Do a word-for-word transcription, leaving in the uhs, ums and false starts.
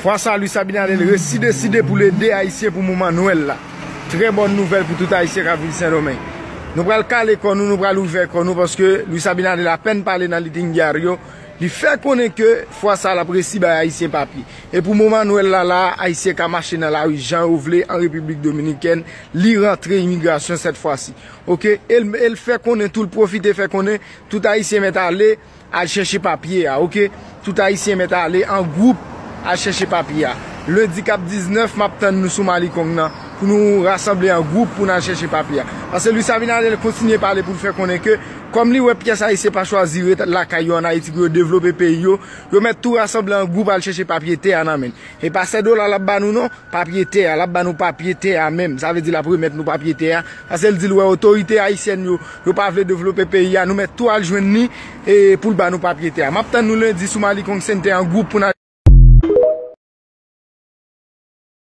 Fwa sa, Luis Abinader resi deside pou l ede Ayisyen pou moman Nwèl la. Trè bòn nouvèl pou tout Ayisyen k ap viv Sendomeng. Nou pral kale kò nou, nou pral ouvè kò nou, paske Luis Abinader apèn pale nan Listín Diario, li fè konnen ke fwa sa l ap resi bay Ayisyen papye. E pou moman Nwèl la, la, Ayisyen ka mache nan lari jan yo vle an Repiblik Dominikèn, li rantre imigrasyon sèt fwa si. Oke? E l, e l fè konnen tou, l pwofite fè konnen tout Ayisyen mèt ale, al chèche papye a, oke? Tout Ayisyen mèt ale an gwoup al chèche papye a. Lendi k ap diznèf, m ap tann nou sou Malikong nan pou nou rasanble an gwoup pou n al chèche papye a. Paske Luis Abinader kontinye pale pou l fè konnen ke, kòm li wè pyès Ayisyen pa chwazi ret lakay yo ann Ayiti pou yo devlope peyi yo, yo mèt tou rasanble an gwoup al chèche papye tè a nan men l. E pa sèt dola l ap ba nou non, papye tè a, l ap ba nou papye tè a menm. Sa vle di l ap remèt nou papye tè a. Paske l di l wè otorite ayisyèn yo, yo pa vle devlope peyi a, nou mèt tou al jwenn li e pou l ba nou papye tè a. M ap tann nou lendi sou Malikong Center an gwoup pou n al